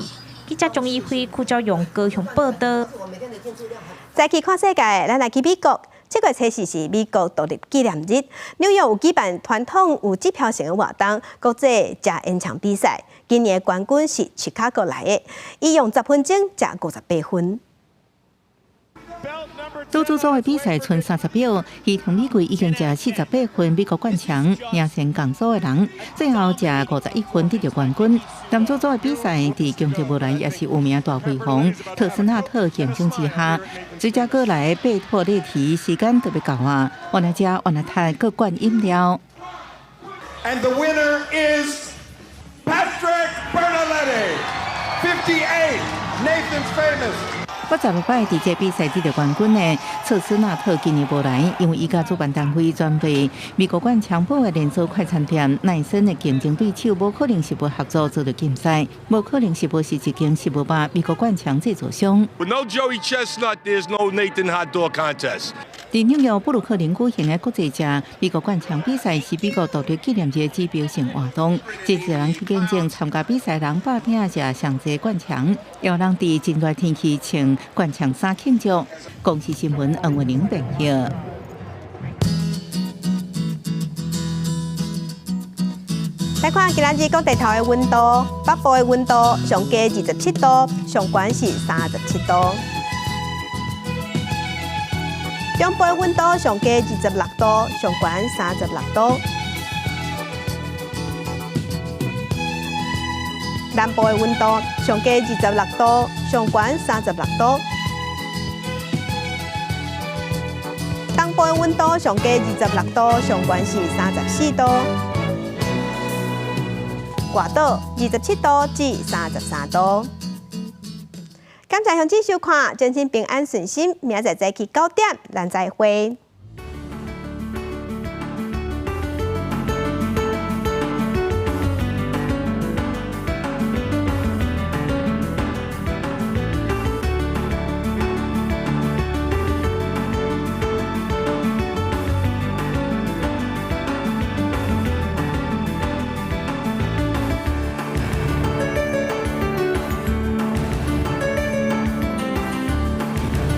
記者鍾一輝、邱昭勇高雄報導。再去看世界，咱來去美國。這個初四是美國獨立紀念日，紐約有舉辦傳統有指標性的活動，國際食煙腸比賽。今年的冠軍是芝加哥來的，伊用10分鐘食58份。組組組的比賽賰30秒，伊同美桂已經食48份美國灌腸，領先共組的人，最後食51份得著冠軍。男子組的比賽佇強德無蘭也是有名大肥紅特斯納特競爭之下，芝加哥來的貝托列提時間特別夠啊，原來食原來嘆閣灌飲料。 And the winner is Patrick Bertoletti, 58, Nathan's Famous. 我16擺佇這比賽得著冠軍的策斯納特今年無來，因為伊佮主辦單位專賣美國灌腸堡的連鎖快餐店奈森的競爭對手，無可能食物合作做著競賽，無可能食物是一間食物吧美國灌腸製造商。 With no Joey Chestnut, there's no Nathan Hot Dog Contest. 佇紐約布魯克林舉行的國際食美國灌腸比賽是美國獨立紀念日的指標性活動，真濟人去見證參加比賽人百拼食上濟灌腸，有人佇真熱天氣穿灌腸衫慶祝。公視新聞黃文玲編譯。來看今仔日各地頭的溫度，北部的溫度上低27度，上懸是37度。中部的溫度上低26度，上懸36度。南部的溫度上低26度，上懸36度。東部的溫度上低26度，上懸是34度。外島27度至33度。感謝鄉親收看，真心平安順心，明仔載早起9點，咱再會。